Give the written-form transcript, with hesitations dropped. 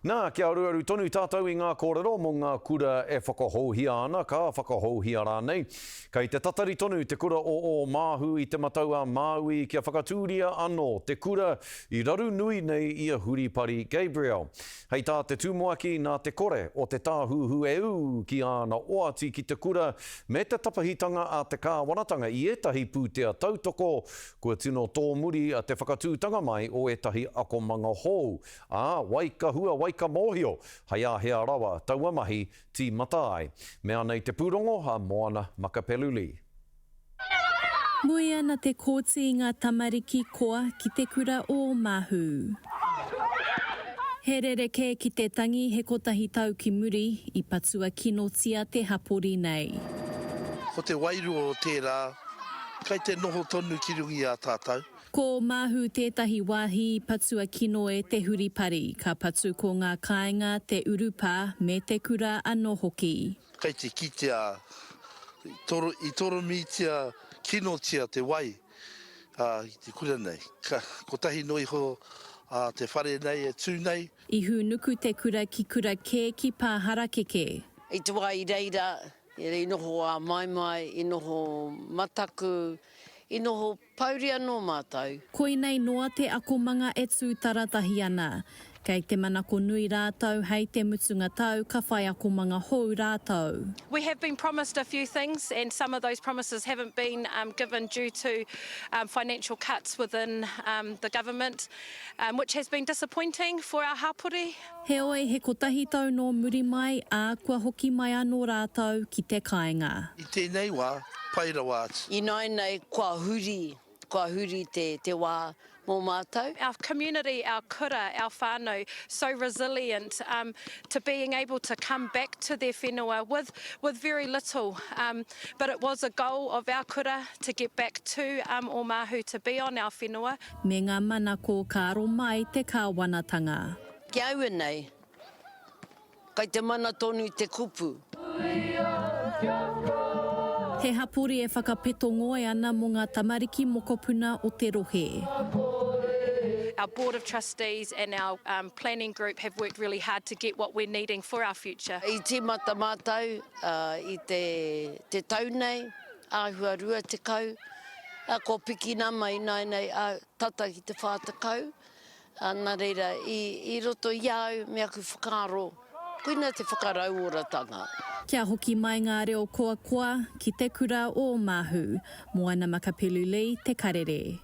Nā, kia aruaru tonu tātou i ngā kōrero mō ngā kura e whakahouhia ana, ka whakahouhia rānei. Kei te tatari tonu te kura o Ōmāhu i Te Matau-a-Māui kia whakatūria anō te kura i raru nui nei i a Huripari Gabriel. Hei tā te tumuaki, nā te kore o te tāhuhu e ū ki āna oati ki te kura me te tapahitanga a te kāwanatanga i ētahi pūtea tautoko, kua tino tōmuri te whakatūtanga mai o ētahi akomanga hou. Ā, wai ka hua, wai ka mōhio, hei āhea rawa taua mahi tīmata ai. Mea nei te pūrongo a Moana Makapeluli. Moe ana te kōti i ngā tamariki koa ki te kura o Omahu. He rerekē ki te tangi he kotahi tau ki muri i patua kinotia te hapori nei. Ko te wairua o tērā, kei te noho tonu ki runga i a tātou. Ko Māhu tētahi wāhi i patua kino e te huripari, ka patu ko ngā kāinga, te urupā, me te kura anō hoki. Kei te kitea, i toromitia kinotia te wai i te kura nei. Kotahi noa iho te whare nei e tū nei. I hūnuku te kura ki kura kē ki Pāharakeke. I te wā i reira, i noho āmaimai, i noho mataku, i noho Pouri anō mātou. Koinei noa te akomanga e tū taratahi ana. Kei te manako nui rātou hei te mutunga tau ka whai akomanga hou rātou. We have been promised a few things and some of those promises haven't been given due to financial cuts within the government which has been disappointing for our hapori. Heoi, he kotahi tau nō muri mai, ā, kua hoki mai anō rātou ki te kāinga. I tēnei wā, pai rawa atu. Ināianei kua huri, kua huri te, te wā mō mātou. Our community, our kura, our whānau, so resilient um to being able to come back to their whenua with, with very little um but it was a goal of our kura to get back to um Omahu to be on our whenua. Me ngā manako ka aro mai te kāwanatanga. Ki a au nei, kai te mana tonu te kupu. He hapori e whakapeto ngoi ana mō ngā tamariki mokopuna o te rohe. Our board of trustees and our planning group have worked really hard to get what we're needing for our future. I tīmata mātou i te tau nei, āhua 20, kua piki nama ināianei, tata ki te 40. Ā, nā reira, i, i roto i a au me aku whakaaro, koina te whakarauoratanga. Kia hoki mai ngā reo koakoa ki te kura o Omahu. Moana Makapelu Lee, Te Karere.